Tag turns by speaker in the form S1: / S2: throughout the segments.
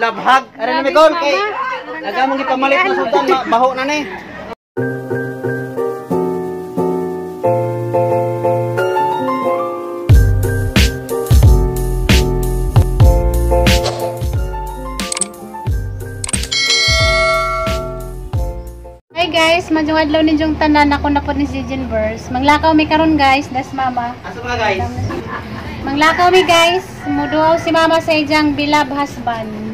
S1: Love hug. Ara na Migol kay nagamong gipamalit na sultan baho na ni.
S2: Hi guys, madyong adlaw ninyong tanan, ako na po ni si Jinverse. Manglakaw mi karon guys, das mama.
S1: Asa mga guys?
S2: Manglakaw mi guys, muduaw si mama sa iyang beloved husband.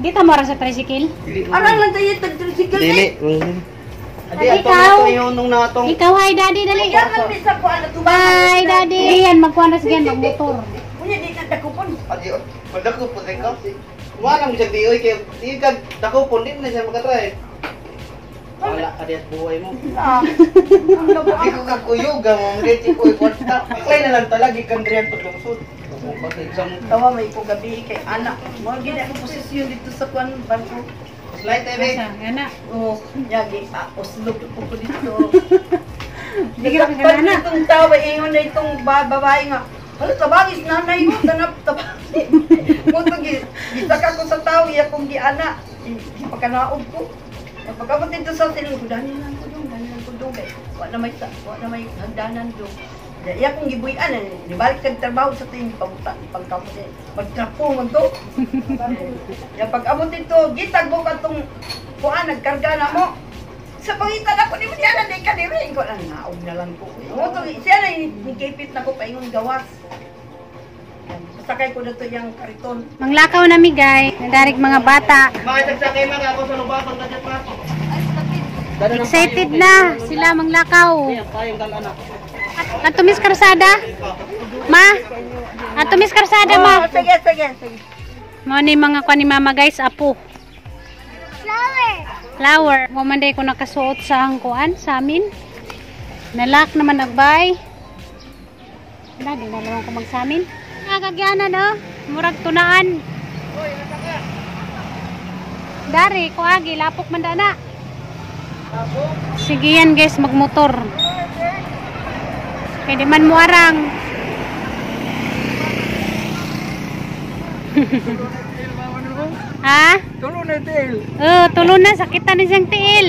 S2: Di ta mo ra sa tricycle?
S3: Arang lang tayo tag tricycle.
S1: Dili. Adi
S2: Ikaw?
S1: Atong
S2: Ikaw, hi daddy, dali. Bye daddy. Iyan magkuan ra sige magmotor.
S3: Unya di ka dakupon.
S1: Adi, magdakupon ka. Wala mo siya di oy kay di ka dakupon di na siya makatry. Wala ka diya buhay mo. Di ko kakuyog mo di ko kwarta. Apply na lang talaga gikan dirihan paglungsod.
S3: Tawa may ko gabi kay anak. Mo gid ako posisyon dito sa kuan bangko.
S1: Slide tayo.
S2: Ana.
S3: Oh, yagi Oslo ko dito.
S2: Di ka ka na.
S3: Itong tawa ingon na itong babae nga. Hala, tabangis nanay ko, tanap, tabangis. Muto, gisaka ko sa tao, iya kong giana. Pagkanaog ko. Pagkabot dito sa silong ko, dani lang ko dong, dani lang ko dong. Wala na may hagdanan dong. Iya kong gibuyan, nibalik kag trabaho sa tuwing pabuta, pagkabot, pagtrapo man to. Ya pag-abot dito, gitagbo ka tong kuan, nagkarga na mo. Sa pangitan ako, di mo siya na, di ka diri. Ko lang, naog na lang ko. Muto, siya na, nikipit na ko paingon gawas. Sakay ko na to yung kariton.
S2: Manglakaw na mi guys, nadarig mga bata.
S1: Bakit nagsakay man ako sa lubakon ka pa?
S2: Excited na sila manglakaw. Ato Miss Karsada? Ma? Ato Miss Karsada ma?
S3: Oh, sige, sige, sige.
S2: Mao ni mga kuan ni mama guys, apo. Flower. Flower. Wa man day ko nakasuot sa ang kuan sa amin. Nalak naman agbay. Wala, di na lang ko magsamin. Kagyanan no, murag tunaan. Dari ko agi lapok man dana. Sige yan guys, magmotor. Kay di man muarang. Ha?
S1: Tulo na tiil.
S2: Oh, tulo na, sakitan ni siyang tiil.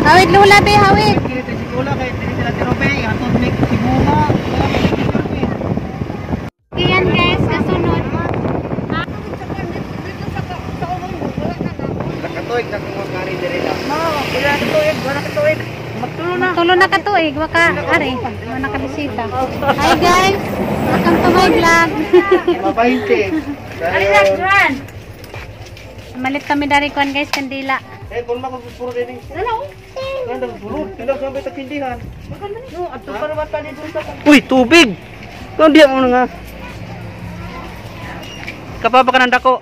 S2: Hawid lula be, hawid. Iyan guys, kasunod.
S1: Nakatuig na kung makari diri na.
S3: Wala ka tuig, wala ka tuig. Magtulo na.
S2: Magtulo na ka tuig, waka ari, wala ka bisita. Hi guys, welcome to my vlog.
S1: Mabainte.
S3: Ari na, Juan.
S2: Malit kami dari kuan guys, kandila.
S1: Eh, kung makapuro din eh.
S3: Ano?
S1: Nandang puro, nandang sampai takindihan.
S3: No, ato para mata dito sa.
S1: Uy, tubig. Kung diya mo nga. Kapapa ka ng dako.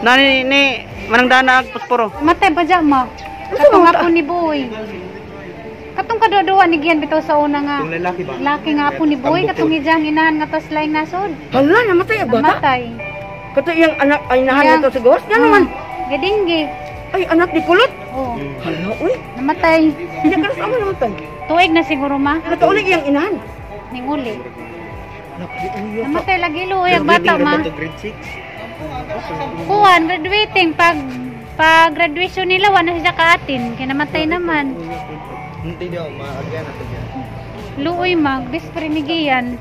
S1: Nani ni manang dana ag posporo.
S2: Matay pa dyan ma. Katong apo ni Boy. Katong kadua-dua ni Gian bitaw sa una nga.
S1: Itong lalaki ba?
S2: Laki nga apo ni Boy katong ijang inahan nga tas laing nasod.
S3: Hala, namatay ang bata.
S2: Namatay.
S3: Kato iyang anak ay inahan nito sa gawas nga naman.
S2: Gadinggi.
S3: Ay, anak ni Kulot.
S2: Oo.
S3: Hala, uy.
S2: Namatay.
S3: Hindi ka sama namatay.
S2: Tuig na siguro ma.
S3: Natauli iyang inahan.
S2: Ninguli. Namatay lagi luoy ang bata ma.
S1: Grade 6.
S2: Kuan graduating pag graduation nila wala na siya kaatin. Kinamatay naman.
S1: Hindi daw maagyan na siya.
S2: Luoy mag best friend ni Gian.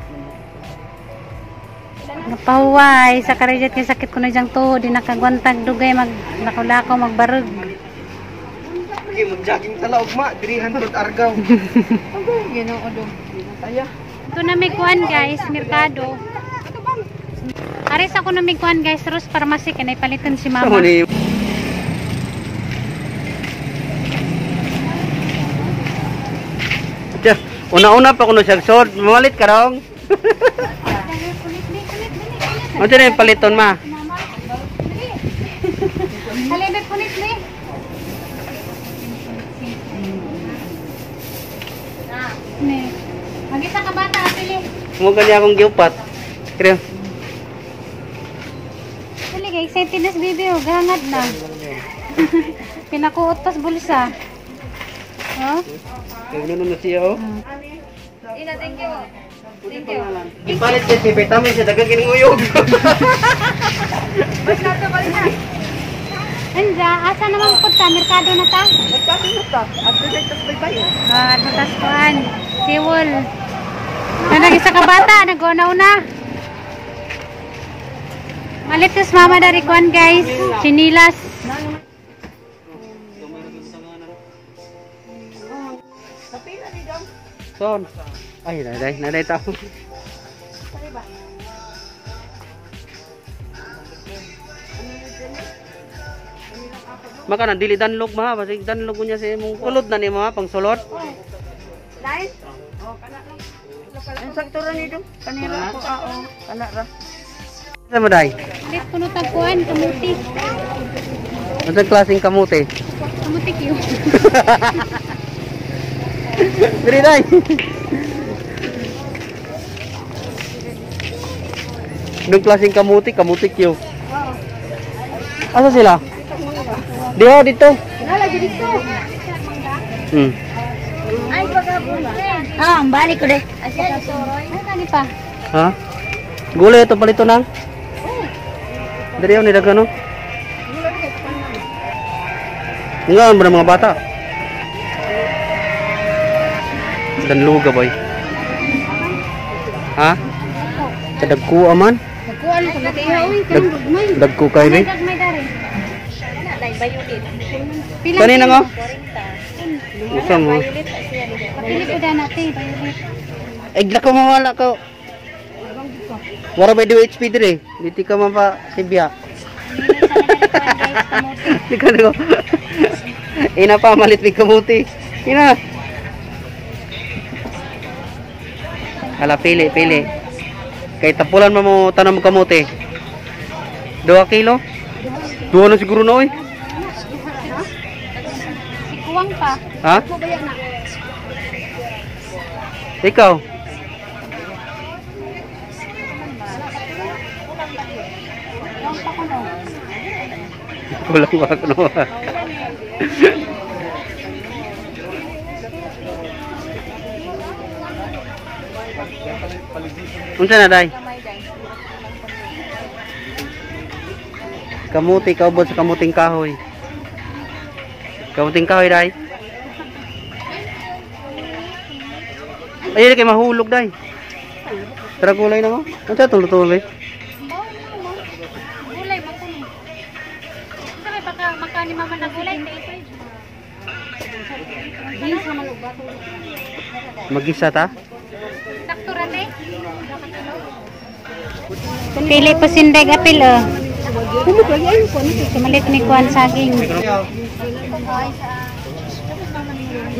S2: Napahuway sa karejat kay sakit ko na diyang tuhod, di nakagwantag dugay mag nakulakaw magbarog.
S1: Okay, mag-jogging sa laog ma, 300 argaw.
S3: Agay, Ginoo dong. Saya.
S2: Ito na may kuan guys, merkado. Aris ako na may kuan guys, Rose Pharmacy kanay palitan si mama.
S1: Una-una pa kuno siya sword, mamalit ka rong. Ano na yung paliton ma?
S2: Halibit punit ni. Ni. Mag-isa ka bata, pili.
S1: Mo gani akong giupat. Creo.
S2: Dali kay excited na si baby oh, gangad na. Pinakuot pas bulsa. Oh?
S1: Kaya na siya oh.
S3: Ina, thank you. Thank you.
S1: Ipalit siya si vitamin siya daghang kining uyog.
S3: Basta na balik na.
S2: Anja, asa naman po ta? Merkado na ta?
S3: Merkado na ta. Adto sa tas baybay.
S2: Ah, adto tas kuan. Siwol. Nang isa ka bata, nag-una-una. Malit sis mama dari kuan guys. Chinilas.
S1: Son. Ay, naday, naday tao. Maka na dili danlog ma, basig danlog niya sa imong kulod na ni ma pang sulod.
S3: Nine? Oh, kana lang. Ang sakto ra ni dong. Kanira ko oh, kana ra.
S1: Sa mo day?
S2: Malit kuno tag kuan, kamuti.
S1: Unsang klaseng kamuti?
S2: Kamuti kiyo.
S1: Diri day. Nung klaseng kamuti, kamuti kiyo. Asa sila? Diho dito.
S3: Nala dito. Ay pagapon.
S2: Ah, ang balik ko de. Ay kani pa.
S1: Ha? Gulay ito palito nang. Diri ni dagano. Nga ang mga bata. Danluga boy. Ha? Kadagko aman.
S2: Nagkuan ko na kay oy, kanang gugmay.
S1: Dagko kay be.
S2: Gagmay dari. Pila
S1: Kanina nga? Usa mo.
S2: Pili ko da natin, violet.
S1: Ay, ko mawala ko. Wala ba di HP dire? Diti ka man pa sibya. Di ka na ko. Ina pa malit ni kamuti. Ina. Hala pili pili. Kay tapulan mo mo tanom kamuti. 2 kilo? 2 na siguro na oy.
S2: Sikuwang pa.
S1: Ha? Ikaw? Kulang pa ako no. Unsa na day? Kamuti kaubod sa kamuting kahoy. Kamuting kahoy day. Ayun kay mahulog day. Tara gulay na mo. Unsa tong lutuloy?
S2: Gulay mo kuno. Unsa may baka makani mama na gulay kay
S1: Magisa ta?
S2: Sakto ra te. Pili pa sinday apil oh. Malit ni kuan saging.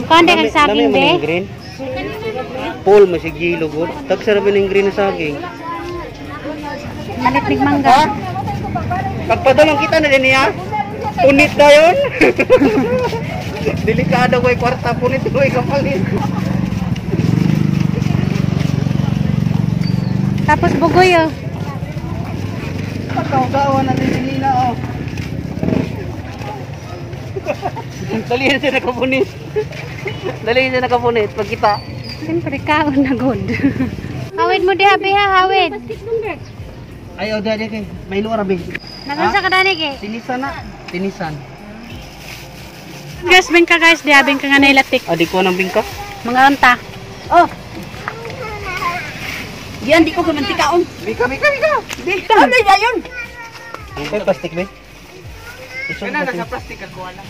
S2: Kuan kang saging be.
S1: Green. Paul masig yellow gud. Tagsa ra ba ning green na saging?
S2: Malit nig mangga.
S1: Pagpadulong kita na din niya. Punit dayon. Delikado ko'y kwarta punit ko'y kapalit.
S2: Tapos bugoy oh.
S1: Pagkaugawan natin si Nina oh. Dali siya nakapunit. Dali siya nakapunit pagkita.
S2: Siyempre kaon na good. Hawid mo diha biha hawid.
S1: Ay oh dali kay may luar abi.
S2: Nagunsa ka dani kay?
S1: Tinisan na. Tinisan.
S2: Guys, bingka guys, diha bingka nga nailatik.
S1: Adi ko nang bingka.
S2: Mga unta.
S3: Oh. Diyan di ko kumantikaon.
S1: Bingka bingka bingka.
S3: Di. Ano dayon?
S1: May plastic be. Kana nasa plastic ako ala.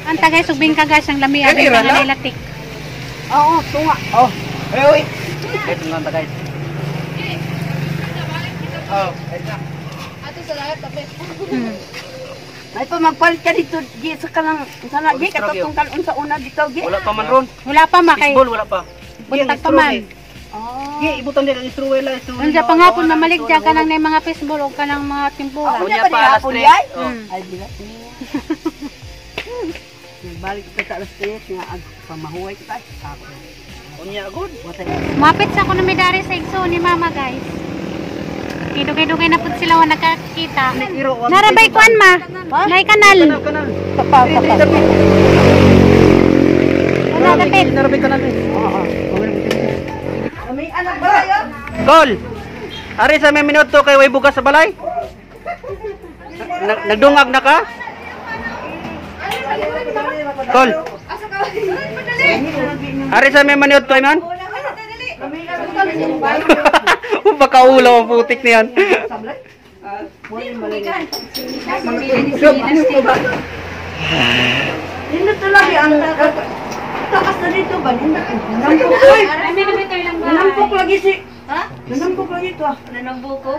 S2: Anta guys, ug bingka guys ang lami abi nga nailatik.
S3: Oo, tunga.
S1: Oh. Ay oy. Ito nga ta guys. Oh,
S3: Ato sa lahat tabi. Ay pa magpalit ka dito gi sa kanang sana gi katong kalon sa una dito gi.
S1: Wala pa man ron.
S2: Wala pa ma kay.
S1: Baseball wala pa.
S2: Buntag pa man.
S3: Oh.
S1: Gi ibutan din ang istruwela, istruwela.
S2: Unsa pa nga po mamaligya ka nang nay mga fishball o kanang mga timpura.
S3: Unya pa alas 3.
S2: Mm.
S3: Ay dila. Nagbalik ka sa alas 3 nga ag pamahuway kita. Ako.
S1: Unya gud.
S2: Mapit sa kuno mi dari sa igso ni mama guys. Kidugay-dugay na pud sila wa nakakita. Narabay kuan ma. Nay kanal.
S1: Tapa, tapa.
S2: Wala dapit.
S1: Narabay kanal.
S3: May anak ba yun?
S1: Gol. Ari sa may minuto kay way bugas sa balay. Nagdungag na ka? Kol. Ari sa may minuto ay man? Baka ulaw ang putik niyan.
S3: Nindot lagi ang taas na dito ba? Nanampok oy. Nanampok lagi si. Ha? Nanampok lagi ito ah.
S4: Nanambuko.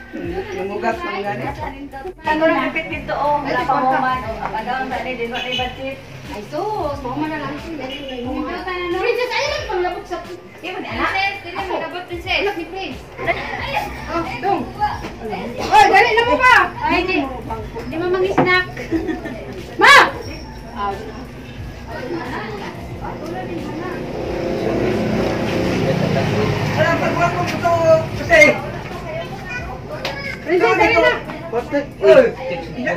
S3: Nangugat ng gani.
S4: Tango lang pipit dito oh, wala pa mo man. Pagawang sa ni din ay budget.
S2: Ay sus, mo man na lang. Princess, ayaw lang panglabok sa.
S4: Di mo anak. Dili mo labot princess.
S2: Anak ni Prince.
S3: Oh, dong. Oy, dali na mo pa.
S2: Ay, di. Di mo mangisnak. Ma!
S3: Wala pagwa ko ito kasi.
S2: Princess, dali na.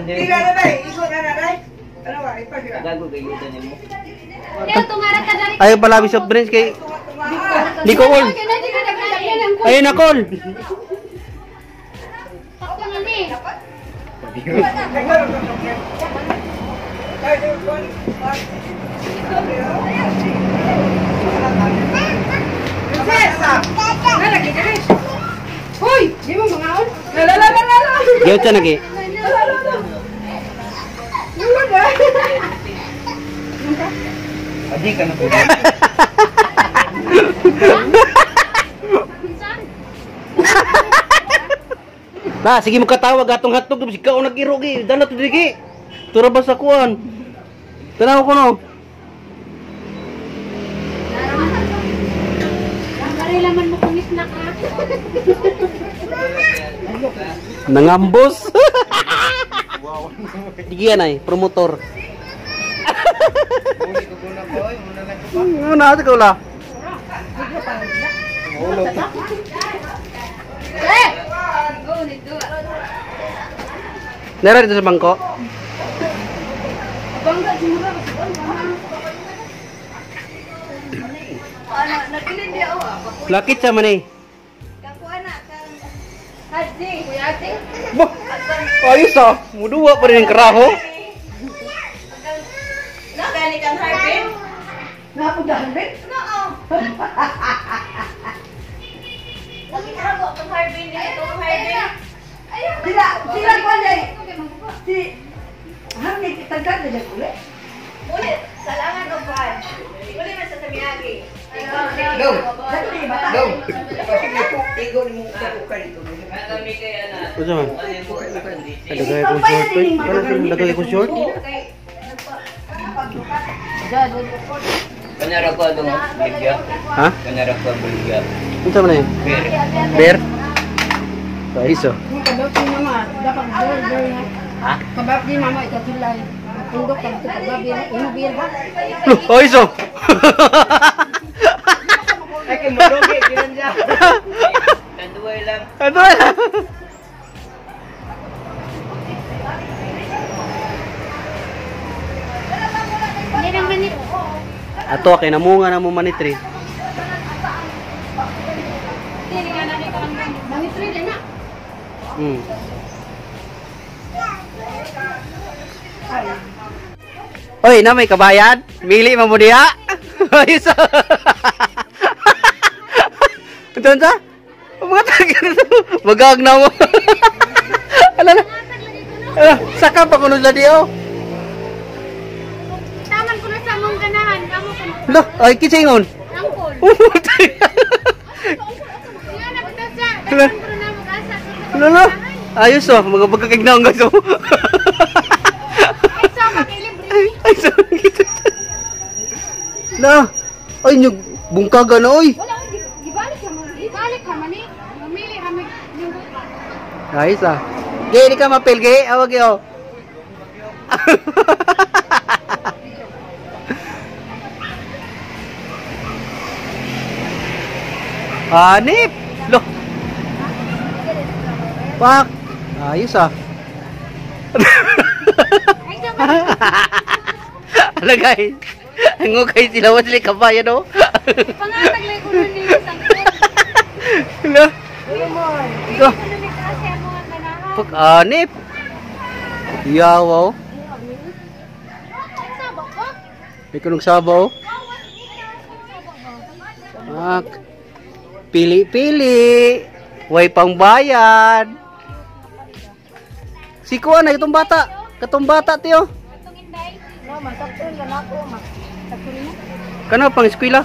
S3: Tira na ba? Iko na na right? Ano ba? Ipagira.
S2: Kaya tungara ka dali.
S1: Ayaw pala soft drinks kay Di ko kol. Ayun na kol.
S2: Ako na ni.
S3: Hoy, di mo mangaon? La la la la la.
S1: Gyud sa nagi.
S5: Adi ka na po.
S1: Na, sige mo katawag atong hotdog si kao nag-iro gi. Dala to digi. Tura ba sa kuan? Tanaw ko no.
S2: Ari laman mo kung isnak ha.
S1: Nangambos. Digi yan ay, promotor. Muna ko la. Nara dito sa bangko. Lakit sa man eh. Bah, ayos ah. Muduwa pa rin ang karaho.
S4: Nagani kang Harvin?
S3: Napuntahan ba?
S4: Oo. Lagi hago kang Harvin dito kang Harvin.
S3: Sila, sila ko na si Harvin tagtag na siya uli.
S4: Uli, salangan og kuan. Uli man sa Miyagi.
S5: Go.
S3: Dali bata.
S5: Go. Igo ni mo ka dito.
S1: Unsa man? Dagay ko short. Dagay ko short.
S5: Kanyara ko atong Bolivia.
S1: Ha?
S5: Kanyara ko Bolivia.
S1: Unsa man eh?
S5: Beer.
S1: Beer? Ayos oh.
S3: Kabab ni mama, dapat girl girl.
S5: Ha?
S3: Kabab ni mama ikatulay. Tundok kag kabab imo beer ba?
S1: Loh, ayos oh.
S5: Ay kay modoge ginan siya. Tanduay lang.
S1: Ano na?
S2: Hindi naman ni.
S1: Ato kay namunga na mo manitri.
S2: Dili nga na ni kang mangitri din na.
S1: Oy, na may kabayan. Mili man mo diha. Ayos. Unsa unsa? Mga taga magag na mo. Ala na. Ala, saka pa kuno sa diyo.
S2: Taman ko na sa among ganahan, kamo ko.
S1: Lo, ay kisingon.
S2: Angkol.
S1: Umutay.
S2: Nga na bitaw siya. Taman ko na mag-asa.
S1: Lolo. Ayos oh, mga pagkakignaong guys oh.
S2: Ay, sama kay libre.
S1: Ay, sorry. Na. Ay, nyug bungkaga na oy.
S2: Wala ko gibalik ka man. Ibalik ka man ni. Mamili kami.
S1: Ayos ah. Gay, di ka mapil, gay. Awag yo. Hanip! Lo. Pak. Ayos ah. Ano guys? Ang okay sila wa sila kabayan oh.
S2: Pangatag lang ko ni isang
S1: Hala. Ito. Pak anip. Yaw oh. May kunong sabaw. Pak. Pili-pili. Way pangbayad. Si kuan na itong bata. Katong bata tiyo. Kano pang eskwela?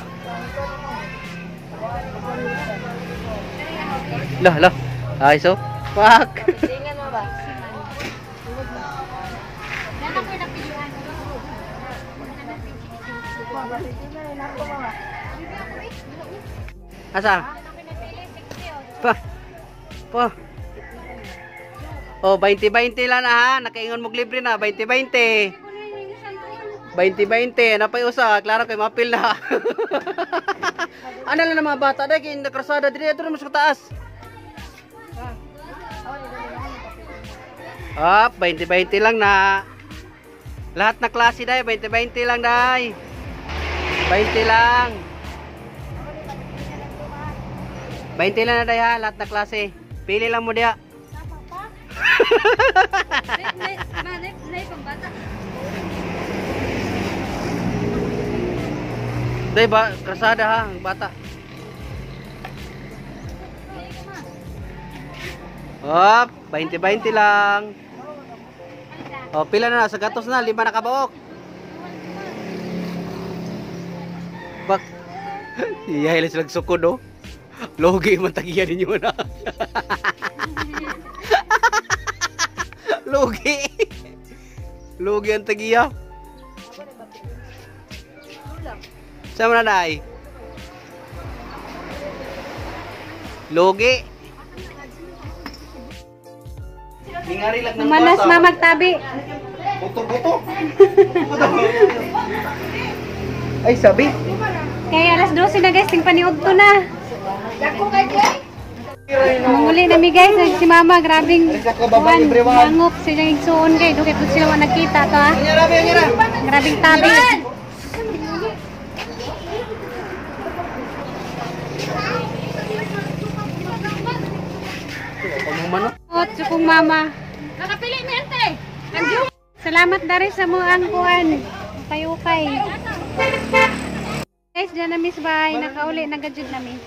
S1: Lah lah. Ay so. Pak. Asa? Pa. Pa. Oh, 20-20 lang na ha. Nakaingon mo libre na 20-20. 20-20, napay usa, klaro kay mapil na. Ano lang mga bata dai kay nakrasada diri ato mas taas. Up, 20-20 lang na. Lahat na klase dai 20-20 lang dai. 20 lang. 20 lang na dai ha, lahat na klase. Pili lang mo diha. Day ba, krasada ha, ang bata. Hop, 20-20 lang. O, pila na, sa gatos na, 5 na kabuok. Bak. Iya, ilan silang sukod oh. Logi man tagiyan ninyo na. Logi. Logi ang tagiya. Sama na dai. Logi.
S2: Manas mamagtabi.
S1: Buto-buto. Ay, sabi.
S2: Kaya alas 12 na guys, ting paniudto na. Manguli na mi guys, si mama grabing kuan, mangop sila igsuon kay dugay pud sila wa nagkita to ha. Grabing tabi. Ot, sukong mama. Nakapili mi ante. Salamat dari sa mo ang kuan. Ukay-ukay. Guys, dyan na miss bye. Nakauli na gadget nami.